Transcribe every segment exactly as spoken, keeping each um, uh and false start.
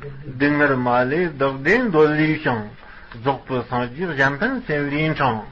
སྡུག་བསྔལ་མ་ལུས་བདག་བདེ་འདོད་ལས་བྱུང་། རྫོགས་པའི་སངས་རྒྱས་གཞན་ཕན་སེམས་ལས་འཁྲུངས།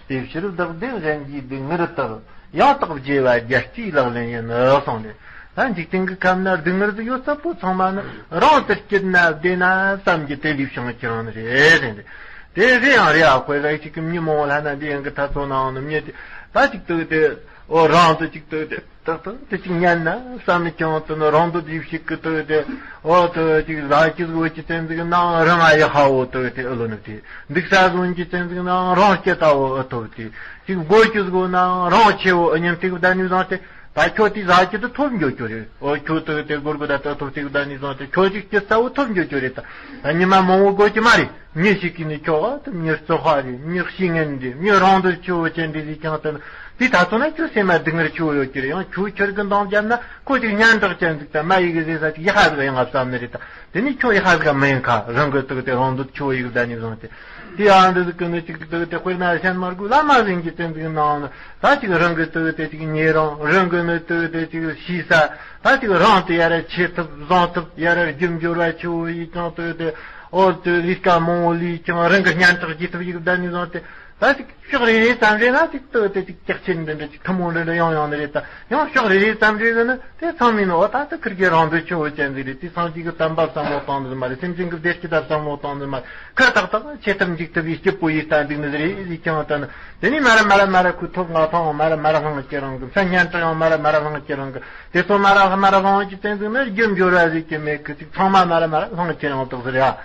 དེ་ཕྱིར་བདག་བདེ་གཞན་གྱི་སྡུག་བསྔལ་དག། ཡང་དག་བརྗེ་བ་རྒྱལ་སྲས་ལག་ལེན་ཡིན་གསུངས་ནས། ད་འཇིག་རྟེན་གྱི་ཁམས་ན་སྡུག་བསྔལ་ཟིག་ཡོད་ཚད་པོ་ཚང་མ་ནི་རང་དུ་སྐྱིད་ན་བདེ་ན་བསམ་གྱི་དེ་ལས་བྱུང་ཁྱེར་ཡོང་ནི་རེད་ཟེར་ནས། དེ་རེད་ཡང་རེད་ཨ། དཔེ་ལ་ཅིག་གི་མྱི་མང་བོ་ལྷ་ན་འདི་ཡང་གི་ཐ་ཚོ་ནའང་ནི་མྱི་དེ་ད་ཅིག་ཏུ་དེ་ཨོ་རང་དུ་ཅིག་ཏུ་དེ་ཏག་ཏག་དེ་ཅིག་ཉན་ན་བསམ་ནི་ཀྱང་དུ་ནི་རང་དུ་དེ་ཞིག་གི་ཏུ་དེ་ཨོ་ཏུ་ཅིག་ཟ་ཅི་ཟོ་ཅི་ཙན་ཟིག་ནའང་རང་ཨ་ཡི་ཧ་འོ་ཏུ་དེ་ཨུ་ལོ་ནི་དེ་འདུག་ས་ཟོན་ཅི་ཙན་ཟིག་ནའང་རང་སྐྱེ་ལྟ་བོ་ཨུ་ཐོབ་དེ། ཅིག་སྒོ་ཅུ་སྒོ་ནའང་རང་ཆེ་བོ་ཨུ་ཉམས་ཏིག་བདའ་ནུས་བཟང་སྟེ། ད་ཁྱོད་དེ་ཟ་རྒྱུ་དེ་ཐོབ་འགྱོ་རྒྱུ་རེད། ཨོ་ཁྱོད་དེ་དེ་སྒོར་སྒོ་ད་ད་ཐོབ་ཏིག་བདའ་ནུས་བཟང་སྟེ། ཁྱོད་ཅིག་སྐྱིད་ས་བོ་ཐོབ་འགྱོ་རྒྱུ་རེད། ད་ད་ཉི་མ་མང་བོ་དགོས་ཀྱི་མ་རེད། མྱི་ཞིག་གིས་ནི་ཁྱོད་ཨ་དེ་མྱི་བཙོག་པ་རེད། མྱི་བཤེས་གཉེན་རེད། མྱི་རང་འདོད་ཆེ་བོ་ཅན་རེད་ཟེར་ཀྱང་དེ་ན་དེ་ད་ཚོ་ན་ཁྱོད་སེམས་མ་སྡུག་བསྔལ་ཆེ་བོ་ཡོད་ཀྱི་རེད། ཡང་ཁྱོད་ཁྱོད་ཀྱི་འདང་བརྒྱབ་ན་ཁོ་ཅིག་སྙན་གྲགས་ཅན་ཟིག་ད་མ་ཡི་གི་ཟེར་ས་ཅིག་ཡི་ཧ་ཟིག་ཡང་ང་བསམ་ནི་རེད། ད། དེ་ནི་ཁྱོད་ཡི་ཧ་ཟིག་མིན་ཁ། རང་གི་དུག་དེ་རང་འདོད་ཆོ་ཡི་གི་བདག་ཉིད་བཟུང་སྟེ། དེ་ཡང་འདི་ཟིག་གི་ནི་ཅིག་དུག་དེ་དཔེར་ན་ཤན་མར་གུ་བླ་མ་ཟིན་གྱི་བསྟན་ཟིག་ནང་ནི་ད་ཅིག་རང་གི་དུག་དེ་ཅིག་ཉེ་རང་། རང་གི་ནི་དུག་དེ་ཅིག་ཤེས་ས། ད་ཅིག་རང་དེ་ཡ་ར་ཆེ་ཐུབ་བཟང་ཐུབ། ཡ་ར་རྒྱུ་འབྱོར་བ་ཆེ་བོ་ཡི་ཀྱང་དུག་དེ་ཨོ་དུ་ལས་ཀ་མང་བོ་ལས་ཀྱང་རང་གི་སྙན་གྲགས་རྒྱས་ཐུབ་ཡི་གི་བདག་ཉིད་བཟུང་སྟེ། ད་ཅིག་ཕྱོགས་རེ་རེ་ཙམ་རེ་ན་ཅིག་ཏུ་དེ་ཅིག་ཀྱག་ཆེན་འདི་འདྲ་ཅིག་ཐུན་མོང་འདྲ་འདྲ་ཡོང་ཡོང་ནི་རེད། ད་ཡང་ཕྱོགས་རེ་རེ་ཙམ་རེ་གི་ནི་དེ་ཚང་མིན་ནི་འོ་ད་ད་ཁིར་གི་རང་འདོད་ཆེན་པོ་ཅན་ཟིག་རེད། དེ་སངས་རྒྱས་ཀྱི་བསྟན་པ་བསམ་བློ་བཏང་ནི་མ་རེད། སེམས་ཅན་གྱི་བདེ་སྐྱིད་ད་བསམ་བློ་བཏང་ནི་མ་རེད། ཁིར་ཏག་ཏག་ཆེ་ཐབས་འཇིག་ཐུབ་པའི་སྐྱིད་པོ་ཡིས་ལྟ་འདུག་ནི་ཟིག་རེད་ཟིག་ཀྱང་ད་ནི་དེ་ནི་མ་ར་མ་ར་མ་ར་ཁུ་ཐོབ་ང་ཐོང་མ་ར་མ་ར་ལྷང་ཁྱེད་རང་གི་མཚན་སྙན་གྲགས་ཡང་མ་ར་མ་ར་ལྷང་ཁྱེད་རང་གི་དེ་ཚོ་མ་ར་མ་ར་ལྷང་གི་བསྟན་ཟིག་ནི་རྒྱུ་འབྱོར་བ་ཟིག་གི་མེད་གི་ཅིག་ཚང་མ་མ་ར་མ་ར་ལྷང་ཁྱེད་རང་དག་ཟིག་རེད་ཨ།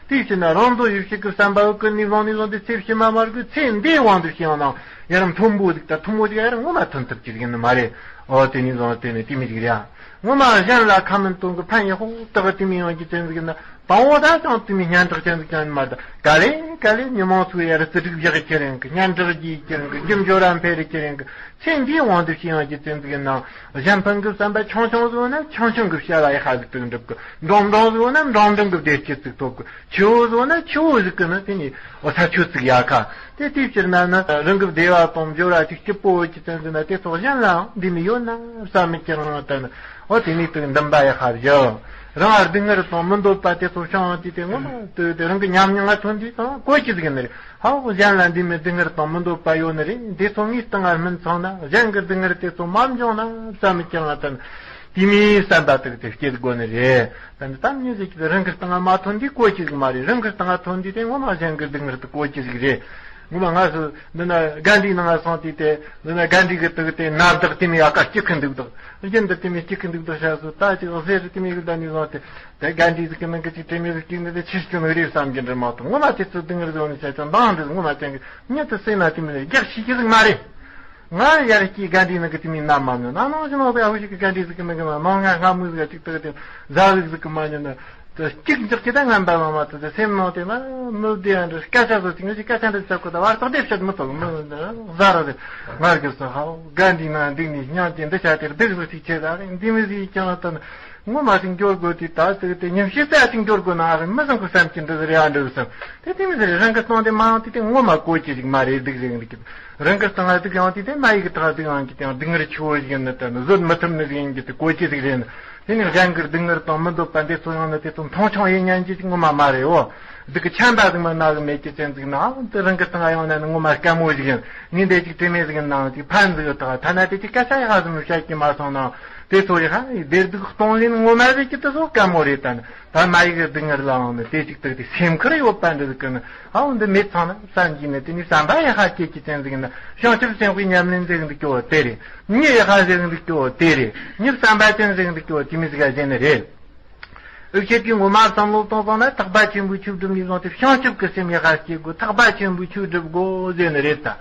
དེའི་ཕྱིར་ན་རང་དོན་ཡིད་བྱེད་ཀྱི་བསམ་པ་འུ་ཀུན་ནས་བཟུང་ནས་བཟུང་སྟེ་ཚེ་ཕྱི་མ་མར་གི་ཚེ་འདིའི་དབང་དུ་བྱས་ཡང་ན་ཡར་མཐོན་པོ་ཟིག་དང་མཐོན་པོ་ཟིག་ཡར་ངོ་མ་ཐོན་ཐུབ་ཀྱི་ཟིག་ནི་མ་རེད། ཨོ་དེ་ནས་བཟུང་སྟེ་ནི་དེ་མི་ཟིག་རེད་ཨ། ངོ་མ་གཞན་ལ་ཁ་མིན་སྟོན་གི་ཕན་ཡོན་ཧོ་ཏག་དེ་མི་ཡོང་རྒྱུ་ཅན་ཟིག་ན་དང་བོ་ད་ཀྱང་དེ་མི་སྙན་གྲགས་ཅན་ཟིག་ཀྱང་ནི་མ་རེད། ག་ལེ་ག་ལེ་མྱི་མང་ཚོས་ཡར་རྩིས་སྒྲིག་བཞག་ཁྱེར་ཡོང་གི་སྙན་གྲགས་རྒྱས་ཁྱེར་ཡོང་གི་རྒྱུ་འབྱོར་ར་འཕེལ་རེ་ཁྱེར་ཡོང་གི་ཚེ་འདིའི་དབང་དུ་བྱས་ཡང་རྒྱུ་ཅན་ཟིག་ན་གཞན་ཕན་གི་བསམ་པ་ཆུང་ཆུང་ཟིག་ན་ཆུང་ཆུང་གི་བྱ་བ་ཡག་པ་ཟིག་ཏུ་འགྲུབ་གི། འབྲིང་འབྲིང་ཟིག་ན་འབྲིང་འབྲིང་གི་བདེ་སྐྱིད་ཟིག་ཐོབ་གི། ཆེ་བོ་ཟིག་ན་ཆེ་བོ་ཟིག་གི་ནི་དེ་ནི་འོ་ས་ཆོད་ཟིག་ཡག་ག། དེ་དེའི་ཕྱིར་ན་ནི་རང་གི་བདེ་བ་དང་འབྱོར་བ་ཅིག་སྐྱིད་པོ་ཅིག་བསྟན་ཟིན་ན་དེ་ཚོ་གཞན་ལའང་འདི་མི་ཡོད་ན་བསམ་མི་ཁྱེར་རང་དང་ནི་འོ་དེ་ནི་དུ་འདུན་པ་ཡག་པ་བཞག། རང་ལ་སྡུག་བསྔལ་དང་མི་འདོད་པ་དེ་ཚོ་བྱུང་དུས་དེ་ངོ་མ་དུ་དེ་རང་གི་ཉམས་མྱོང་ལ་ཐོན་དུས་ཙང་གོ་ཅི་ཟིག་ནི་རེད། ཧའོ་གཞན་ལ་འདི་མི་སྡུག་བསྔལ་དང་མི་འདོད་པ་ཡོད་ནི་རེད། འདི་ཚོ་ངའི་སྟེང་ང་སྨིན་ཚང་ན་གཞན་གྱི་སྡུག་བསྔལ་དེ་ཚོ་མ་འབྱུང་ན་བསམ་མི་ཁྱེར་བ་དང་དེ་མིའི་བསམ་པ་དེ་དེ་སྐྱེ་དགོས་ནི་རེད། ད་ནི་ད་མྱི་ཟིག་གིས་རང་གི་སྟེང་ང་མ་ཐོན་དུས་གོ་ཅི་ཟིག་མ་རེད། རང་གི་སྟེང་ང་ཐོན་དུས་དེ་ངོ་མ་གཞན་གྱི་སྡུག་བསྔལ་དེ་གོ་ཅི་ཟིག་རེད། ངོ་མ་ང་སུ་འདི་ན་གན་ཌི་ནང་ང་སོང་དུས་དེ་འདི་ན་གན་ཌི་གི་དུག་དེ་ནར་དག་དེ་མི་ཡག་ག་སྐྱིད་ཁི་འདུག་དག་རྒྱུན་དུ་དེ་མི་སྐྱིད་ཁི་འདུག་དག་བྱ་སུ་ད་ཅིག་ཟེར་དེ་མི་གི་ད་ནི་བཟང་དེ། དེ་གན་ཌི་ཟིག་གི་ནང་གི་ཅིག་དྲི་མེད་ཟིག་གཅིག་ནི་དེ་ཕྱིར་སྐྱོན་རེད་བསམ་གྱི་འདྲ་མ་གཏོགས་ངོ་མ་དེ་ཚོ་སྡུག་བསྔལ་བཟོ་ནི་བྱས་ཀྱང་འདང་འདི་ངོ་མ་ཅན་གི་མྱི་དེ་སེམས་ན་དེ་མི་རྒྱག་ཤེས་ཀྱི་ཟིག་མ་རེད། ང་ཡར་སྐྱེས་གན་ཌི་ནང་གི་དེ་མི་ན་མ་མྱོང་ན་ནང་བཞིན་ནང་དེ་ཨ་ཧུ་ཞིག་གི་གན་ཌི་ཟིག་གི་ནང་གི་མ་མང་ང་སྔ་མོ་ཟིག་ག་ཅིག་དག་དེ་ཟ་ཟིག་ཟིག་གི་མ་མྱོང་ན་དེ་གཅིག་འཇོག་གི་ད་ངན་པ་མ་མ་དེ་དེ་སེམས་ནང་དེ་ན་མི་བདེ་ཡང་འདྲ་སྐད་ཆ་ཟིག་ཅིག་ངས་ཅིག་སྐད་ཆ་འདྲ་ཟེར་གོ་ད་བར་ཐག་དེ་བཤད་མི་ཐུབ་མི་ཟ་ར་དེ་ང་གི་སུ་ཧའོ་གན་ཌི་ནང་འདུག་ནི་སྙམ་གྱི་འདི་བྱ་དེ་སྡུག་ཟིག་ཅིག་ཆེ་ད་རེད་འདི་མི་ཟིག་ཀྱང་ད་ན། ངོ་མ་ཅིག་འགྱུར་དགོས་དུས་ད་ཟེར་ཏེ་ཉིན་ཤས་ཙམ་ཅིག་འགྱུར་དགོས་ན་ཨ་རེ་མི་བཟང་གི་བསམ་གྱི་འདུག་རེ་ཨ་འདུག་བསམ། དེ་དེ་མི་ཟེར་རང་གི་སྟེང་དེ་མ་ཡོང་དུས་དེ་ངོ་མ་གོ་ཅི་ཞིག་མ་རེད་སྡུག་རེད་འདུག་གི། རང་གི་སྟེང་ལ་སྡུག་ཡོང་དུས་དེ་མ་ཡི་གི་ཐག་སྡུག་ཡོང་གི་དེ་ཡང་སྡུག་བསྔལ་ཆེ་བོ་ཞིག་ཡིན་ནི་དེ་ནི་བཟོད་མི་ཐུབ་ནི་ཞིག་ཡིན་གི་དེ་གོ་ཅི་ཞིག་རེད་ནི། དེ་ནི་གཞན་གི་སྡུག་བསྔལ་དང་མི་འདོད་པ་འདི་ཚོ་ཡོང་ནི་དེ་ཚོ་མཐོང་ཆུང་ཡེད་ཉན་གྱི་ཞིག་ངོ་མ་མ་རེད་འོ། སྡུག་གི་ཆམ་པ་ཟིག་མ་ན་གི་མེད་ཀྱི་ཅན་ཟིག་ན་ཨ་དེ་རང་གི་སྟེང་ལ་ཡོང་ན་ནི་ངོ་མ་དཀའ་མོ་ཞིག་ཡིན། ངས་འདི་ཅིག་དྲི་མེད་ཟིག་ཡིན་ནའང་ཅིག་ཕན་ཟིག་ཡོད་ཐག་ཐ་ན་དེ་ཅིག་སྐད་ཆ་ཡག་ཟིག་བཤད་ཀྱི་མ་སོང་ན། དེ་ཚོ་ཡི་ཧ་ཡི་བདེ་སྡུག་གཏོང་ལེན་ངོ་མ་རེད་ཀྱི་དེ་ཚོ་དཀའ་མོ་རེད་ད་ནི། ད་མ་ཡི་གི་སྡུག་བསྔལ་ལའང་ནི་དེ་ཅིག་དག་དེ་སེམས་ཁུར་ཡོད་པ་འདྲ་ཟིག་གི་ནི་ཨའོ་འདི་མེད་ཚང་ན་བསམ་གྱི་ནི་དེ་ནི་བསམ་པ་ཡི་ཧ་སྐྱེད་ཀྱི་ཅན་ཟིག་ན་བྱང་ཆུབ་སེམས་དཔའི་ཉམས་ལེན་ཟེར་གི་འདུག་ཀྱོ་དེ་རེད། མྱི་ཡི་ཧ་ཟེར་གི་འདུག་ཀྱོ་དེ་རེད། མྱི་བསམ་པ་ཅན་ཟེར་གི་འདུག་ཀྱོ་དེ་མི་ཟིག་ག་ཟེར་ནི་རེད། འུ་ཆོས་ཀྱིས་ངོ་མ་བསམ་བློ་གཏོང་བཏང་ན་ཐེག་པ་ཆེན་པོའི་ཆོས་སྒྲུབ་ནས་བཟུང་སྟེ་བྱང་ཆུབ་ཀྱི་སེམས་ཡག་པ་སྐྱེ་དགོས། ཐེག་པ་ཆེན་པོའི་ཆོས་སྒྲུབ་དགོས་ཟེར་ནི་རེད་ད།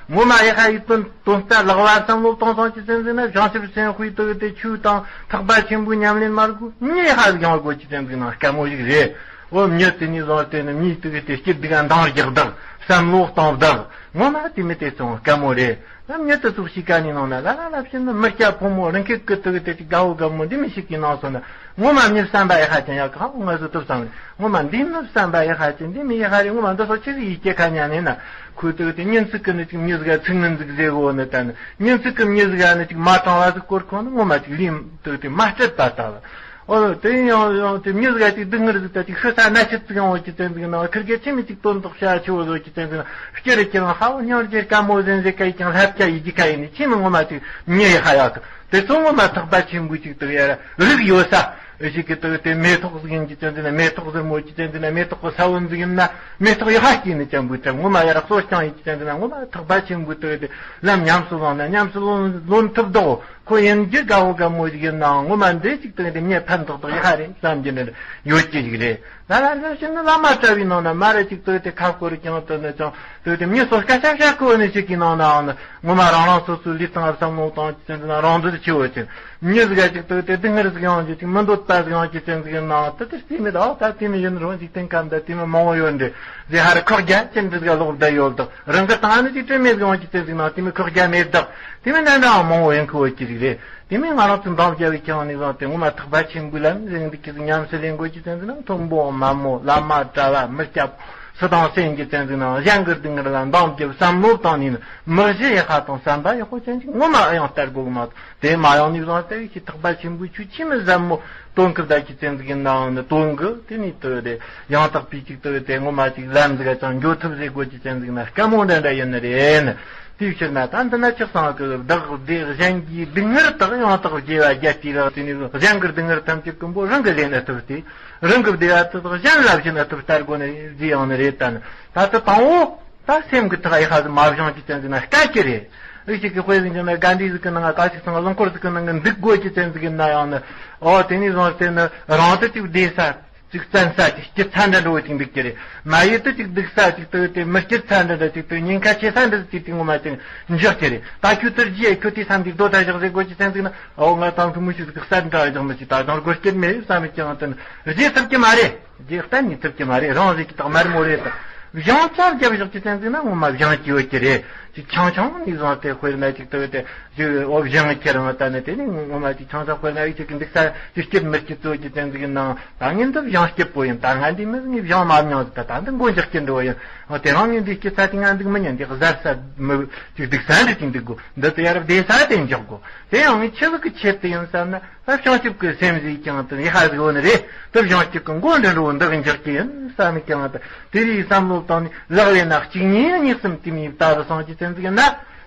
ངོ་མ་ཡག་པ་ཡི་དོན་དོན་ལྟ་ལག་པ་བསམ་བློ་གཏོང་སྟངས་ཀྱི་སེམས་ཟིན་ན་བྱང་ཆུབ་སེམས་དཔའི་དུ་དེ་ཆོས་དང་ཐེག་པ་ཆེན་པོའི་ཉམས་ལེན་མ་དགོས་མྱི་ཡག་པ་ཡོང་དགོས་ཀྱི་སེམས་ཟིན་ན་དཀའ་མོ་ཞིག་རེད། འོ་མྱི་དེ་ནས་བཟུང་སྟེ་ནི་མྱིའི་དུ་དེ་སྐྱིད་སྡུག་འདང་རྒྱག་དང་བསམ་བློ་གཏོང་དང་ངོ་མ་དེ་མི་དེ་ཚོ་དཀའ་མོ་རེད། ལམ་མྱུར་དུ་ཚོགས་ཤིག་ག་ནས་ནང་ན་ལ་ལ་ལ་བྱིན་ནི་མི་སྐྱ་ཕོ་མོ་རང་སྐད་ཀྱི་དུ་དེ་ཅིག་དགའ་བོ་དགའ་མོ་འདི་མི་ཞིག་གི་ནང་སོང་ན་ངོ་མ་མྱི་བསམ་པ་ཡག་ཧ་ཅང་ཡག་ག་ཧ་ང་ཚོ་ཐུབ་བསམ་ལེ་ངོ་མ་འདི་མི་བསམ་པ་ཡག་ཧ་ཅང་འདི་མི་ཡག་ཧ་རེ་ངོ་མ་འདི་ཚོ་ཅི་ཟིག་ཡིད་སྐྱེ་ཁ་ཉན་ནས་ན་ཁོའི་དུ་དེ་ཉིན་ཚིག་གི་ནི་ཅིག་མྱི་ཟིག་ག་ཚིག་ངན་ཟིག་ཟེར་གོ་ནི་ད་ནི་ཉིན་ཚིག་གི་མྱི་ཟིག་ག་ནི་ཅིག་མ་དྲང་བ་ཟིག་སྐོར་ཁོ་ནི་ངོ་མ་ཅིག་ལིམ་དུ་དེ་མ་སྤྲད་པ་ལྟ་བུ། ཨོ་དེ་ཡང་ཡང་དེ་མྱི་ཟིག་ཅིག་སྡུག་བསྔལ་ཟིག་ད་ཅིག་ཤི་ས་མནའ་ཆུ་ཙིག་ཡོང་བ་ཅི་ཙན་ཟིག་ན་ཁིར་གེ་ཆི་མི་ཅིག་དོན་དག་བྱ་ཆི་བོ་ཟོ་ཅི་ཙན་ཟིག་ན་སྐྱེ་རེ་སྐྱེ་རང་ཧ་བོ་སྙིང་རྗེ་དཀའ་མོ་ཟན་ཟེ་ཀ་ཡི་ཀྱང་ལྷབ་ཀྱ་ཡི་ཀྱི་ཀ་ཡི་ནི་ཆི་མི་ངོ་མ་ཅིག་མྱི་ཡི་ཧ་ཡག་གི་དེ་ཚོ་ངོ་མ་ཐག་པ་ཆེན་པོ་ཅིག་དུ་ཡ་ར་རིག་ཡོད་ས། ཨེ་ཞིག་གི་དུ་དེ་མེ་ཏོག་ཟིག་ཡིན་གྱི་ཙན་ཟིག་ན་མེ་ཏོག་ཟེར་མོ་ཅི་ཙན་ཟིག་ན་མེ་ཏོག་གི་ས་བོན་ཟིག་ཡིན་ན་མེ་ཏོག་ཡི་ཧ་སྐྱེས་ནི་ཅན་པོ་ཙམ་ངོ་མ་ཡ་ར་གསོ་རྐྱང་ཡི་ཅི་ཙན་ཟིག་ན་ངོ་མ་ཐག་པ་ཆེན་པོ་དུ་དེ་ལམ་ཉམས་སུ་བླངས་ན་ཉམས་སུ་ལོན་ལོན་ཐུབ་དོ། ཁོ་ཡིན་རྒྱུ་དགའ་བོ་དགའ་མོ་ཞིག་ཡིན་ནའང་ངོ་མ་འདི་ཅིག་དང་དེ་མྱི་ཕན་ཐོགས་ཐོགས་ཡི་ཧ་རེད་བསམ་གྱི་ནི་ཡོད་ཀྱི་ཞིག་རེད། ལ་ལ་ལ་ཞིག་ནི་བླ་མ་གྲྭ་བའི་ནང་ན་མ་རེད་ཅིག་དོ་དེ་ཁ་སྐོར་ཀྱང་དོ་ནི་ཅང་དོ་དེ་མྱི་སོ་སྐད་ཆ་བཤད་ཁོ་ནི་ཞིག་གི་ནང་ནའང་ནི་ངོ་མ་རང་རང་སོ་སོའི་ལུས་སྟེང་བསམ་བློ་བཏང་ཅི་ཙན་ཟིག་ན་རང་འདོད་ཆེ་བོ་ཅན་མྱི་ཟིག་ཅིག་དོ་དེ་སྡུག་བསྔལ་ཟིག་ཡོང་རྒྱུ་ཅིག་མི་འདོད་པ་ཟིག་ཡོང་ཅི་ཙན་ཟིག་ཡིན་ནའང་དེ་དེ་སྟེ་མི་ད་ད་དེ་མི་ཡིན་རུང་ཅིག་སྟེང་ཁམས་ད་དེ་མི་མང་བོ་ཡོད་འདི་ཟེ་ཧ་ར་ཁོག་རྒྱ་ཅན་འདི་ཟིག་ལོག་བསྡད་ཡོད་དོ། རང་གི་སྟེང་ནི་ཅིག་དྲན་མེད་ཡོང་ཅི་ཙན་ཟིག་ན་དེ་མི་ཁོག་རྒྱ་མེད་དོ། དེ་མི་ནན་ནའང་མང་བོ་ཡིན་ཁུ་བོ་ཅི་ཟིག་རེད། དེ་མིན་ང་རང་ཚོ་འདམ་རྒྱལ་བའི་ཁྱེད་ནི་བཟང་སྟེ་ངོ་མ་ཐག་པ་ཆེན་པོའི་ལམ་རིང་འདི་ཁྱེད་ཉམས་སུ་ལེན་དགོས་ཀྱི་ཙན་ཟིག་ན་མཐོན་པོ་དམའ་མོ་བླ་མ་གྲྭ་བ་མི་སྐྱབས་སུ་དང་སེམས་ཀྱི་ཙན་ཟིག་ན་གཞན་གྱི་སྡུག་བསྔལ་ལ་འདམ་རྒྱབ་བསམ་བློ་བཏང་ནས་ནི་མི་གཞི་ཡི་ཧ་དང་བསམ་པ་ཡག་པོ་ཅན་ཅིག་ངོ་མ་ཨ་ཡང་སྟེར་དགོས་གི་མ་གཏོགས་དེ་མ་ཡང་ནི་བཟང་སྟེ་ཁྱེད་ཐག་པ་ཆེན་པོའི་ཆུ་ཆི་མི་ཟབ་མོ་དོན་གི་བདག་གི་ཙན་ཟིག་གི་ནང་ནི་དོན་གི་དེ་ནི་དུ་དེ་ཡང་དག་པའི་ཅིག་དུ་དེ་ངོ་མ་ཅིག་ལམ་ཟིག་ཅང་འགྱོ་ཐུབ་ཟེ་དགོས་ཀྱི་ཙན་ཟིག་ན་དཀའ་མོ་འདྲ་འདྲ་ཡིན་ནི་རེད་ནི། དེའི་ཕྱིར་ན་ད་འདི་ན་ཆགས་སང་གི་བདག་བདེ་གཞན་གྱི་སྡུག་བསྔལ་དག་ཡང་དག་དགེ་བ་བརྒྱད་ཀྱིས་རག་དེ་ནས་གཞན་གྱི་སྡུག་བསྔལ་ཐམས་ཅད་ཀུན་པོ་རང་གི་ལེན་ཨ་ཐུབ་སྟེ། རང་གི་བདེ་བ་དེ་དག་གཞན་ལ་བྱིན་ཨ་ཐུབ་ལྟར་དགོས་ནས་བརྗེ་ཡང་ནི་རེད་ད་ནི། ད་དུ་དང་བོ་ད་སེམས་ཀྱི་ཐག་ཡི་ཧ་ཟི་མ་བཞེངས་ཀྱི་ཙན་ཟིག་ན་དཀའ་གི་རེད། ཨི་ཞིག་གི་དཔེ་ཟིག་ཀྱང་ན་དགའ་འདྲིས་ཟིག་གི་ནང་ང་ཀ་ཞིག་སང་རླངས་འཁོར་ཟིག་གི་ནང་གི་འདུག་དགོས་ཀྱི་ཙན་ཟིག་གི་ན་ཡང་ནི། ཨོ་དེ་ནས་བཟུང་སྟེ་ནི་རང་དུ་ཅིག་བདེ་ས། ཅིག་བཙན་ས་ཅིག་སྐྱིད་ཚ་འདྲ་འགྲོ་བ་ཅིག་འདུག་གི་རེད། མ་ཡུལ་དུ་ཅིག་སྡུག་ས་ཅིག་དུ་དེ་མི་སྐྱིད་ཚ་འདྲ་འདྲ་ཅིག་དུ་ཉེན་ཁ་ཆེ་ས་འདྲ་ཅིག་དེ་ངོ་མ་ཅིག་འཇོག་གི་རེད། ད་ཁྱོད་དུ་རྒྱས་ཁྱོད་དེ་ས་འདི་རྡོ་ད་བཞག་ཟེར་དགོས་ཀྱི་ཙན་ཟིག་ན་ཨོ་ང་དང་ཐུ་མུ་ཤི་ཟིག་ས་འདྲ་བཞག་མི་ཅིག་ད་དང་སྒོ་སྐྱིད་མེད་བསམ་མི་ཀྱང་དུ་རྒྱས་ཐུབ་ཀྱི་མ་རེད། རྒྱས་གཏན་ནས་ཐུབ་ཀྱི་མ་རེད། རང་རེད་ཀྱི་དག་དམར་མོ་རེད་དང་། བཞེངས་ཆ་རྒྱབ་བཞག་ཀྱི་ཙན་ཟིག་ན་ངོ་མ་བཞེངས་ཀྱི་ཡོད་ཀྱི་རེད། ཅིག་ཆང་ཆང་ནས་བཟུང་སྟེ་དཔེར་ན་ཅིག་དུ་དེ་ཅིག་འོ་བཞེངས་ཁྱེར་འོང་ད་ནི་དེ་ནི་ངོ་མ་ཅིག་ཆང་ཆང་དཔེར་ན་ཨི་ཅིག་གི་འདུག་ས་ཅིག་སྐྱིད་མི་སྐྱིད་ཚོ་ཀྱི་ཙན་ཟིག་གི་ནང་ད་ངས་འདི་བཞེངས་སྐྱིད་པོ་ཡིན། ད་ང་འདི་མི་ངས་བཞེངས་མ་མྱོང་ཟིག་ད་ད་འདི་མགོ་འཇག་གི་འགྲོ་ཡིན། འོ་དེ་རང་ངས་འདི་སྐྱིད་ས་དེ་ང་འདུག་མི་ཉན། འདི་གཟར་ས་མི་ཅིག་འདུག་ས་འདི་ཅིག་འདུག་དགོ། འདི་དུ་ཡར་བདེ་ས་དེ་འཇོག་དགོ། དེ་ཡང་ངས་ཆི་ཟིག་གི་ཆེད་དུ་ཡིན་བསམ་ན། ད་བྱང་ཆུབ་ཀྱི་སེམས་ཟིག་ཀྱང་དུ་ཡི་ཧ་ཟིག་འོ་ནི་རེད། དུ་བྱང་ཆུབ་ཀྱི་མགོ་འདྲེན་འགྲོ་འདི་གི་འཇོག་གི་ཡིན་བསམ་ཀྱང་དུ་དེ་རིགས་བསམ་བློ་བཏང་ནས་ལག་ལེན་ན་གཅིག་གཉིས་གཉིས་གསུམ་དེ་མིན་ད་རུ་སོང་ཅི་ཙན་ཟིག་ན།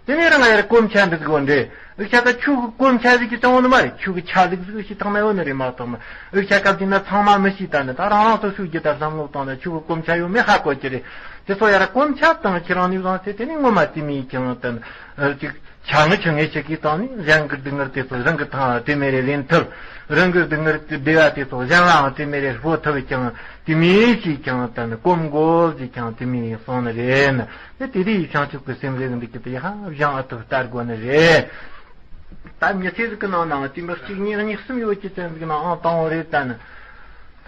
དེ་ནས་རང་ཡར་གོམ་ཆ་འདི་ཟིག་འོ་འདྲེ། འུ་ཆ་ཀ་ཆུ་གི་གོམ་ཆ་ཟིག་གི་ཙང་འོ་ནི་མ་རེད། ཆུ་གི་ཆ་ཟིག་ཟིག་ཤི་ཐང་མ་འོ་ནི་རེད་མ་གཏོགས་མ། འུ་ཆ་ཀ་དེ་ན་ཚང་མ་མི་ཤི་ད་ནི་ད་རང་རང་སོ་སོའི་རྒྱུ་ད་བསམ་བློ་བཏང་ན་ཆུ་གི་གོམ་ཆ་ཡོད་མེད་ཧ་གོ་གི་རེད། དེ་ཚོ་ཡར་གོམ་ཆ་བཏང་ཁྱེད་རང་ནས་བཟུང་སྟེ་དེ་ནས་ངོ་མ་དེ་མིན་ཀྱང་དུ་ཅིག་ཆ་ངུ་ཆུ་ངེས་ཤིག་གིས་བཏང་ནས་གཞན་གྱི་སྡུག་བསྔལ་དེ་ཚོ་རང་གི་ཐང་དེ་མེ་རེ་ལེན་ཐུབ། རང་གི་སྡུག་བསྔལ་གྱི་བདེ་བ་དེ་ཚོ་གཞན་ལའང་དེ་མེ་རེ་སྤོ་ཐུབ་ཀྱང་དེ་མེ་ཞིག་ཀྱང་དན་གོམ་མགོ་ཞིག་ཀྱང་དེ་མེ་སོང་ནི་རེད་ན། དེ་དེ་དེའི་བྱང་ཆུབ་ཀྱི་སེམས་རེ་འདི་གི་དེ་ཡང་བཞེངས་ཨ་ཐུབ་ལྟར་དགོས་ནི་རེད། ད་མྱི་ཚེ་ཟིག་གི་ནང་ན་དེ་མི་གཅིག་གཉིས་གཉིས་གསུམ་ཡོད་ཀྱི་ཙན་ཟིག་ནའང་བཏང་བ་རེད་ད་ནི།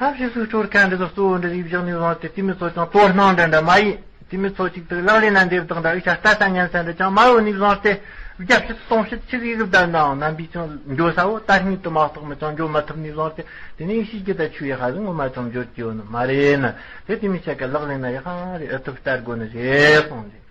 ཐབས་ཤེས་སུ་སྲོལ་ཁ་འདི་ཚོ་གཙོ་བོ་འདི་རིགས་བཞག་ནས་བཟུང་སྟེ་དེ་མི་ཚོ་ཀྱང་དོ་སྣང་འདྲ་འདྲ་མ་ཡིན། དེ་མི་ཚོ་གཅིག་ཏུ་ལག་ལེན་ན་འདེབས་དང་འདྲ་ཨི་ཆ་ལྟ་ས་ཉན་ས་འདྲ་ཅང་མ་ཡོད་ནས་བཟུང་སྟེ་བརྒྱ་བཞི་སྟོང་བཞི་ཆི་ཟིག་གི་བདག་འདྲའང་རྣམ་པའི་ཅང་འགྱོ་ས་བོ་ད་སྙིང་དུ་མ་གཏོགས་མི་ཅང་འགྱོ་མ་ཐུབ་ནས་བཟུང་སྟེ་དེ་ནས་ཤི་རྒྱུ་ད་ཆུ་ཡི་ཧ་ཟིག་ངོ་མ་ཅང་འབྱོར་གྱི་ཡོད་ནི་མ་རེད་ན། དེ་དེ་མི་ཆ་ག་ལག་ལེན་ན་ཡི་ཧ་རེ་ཨི་ཐུབ་ལྟར་དགོས་ནི་རེད་གསུངས་ཏེ།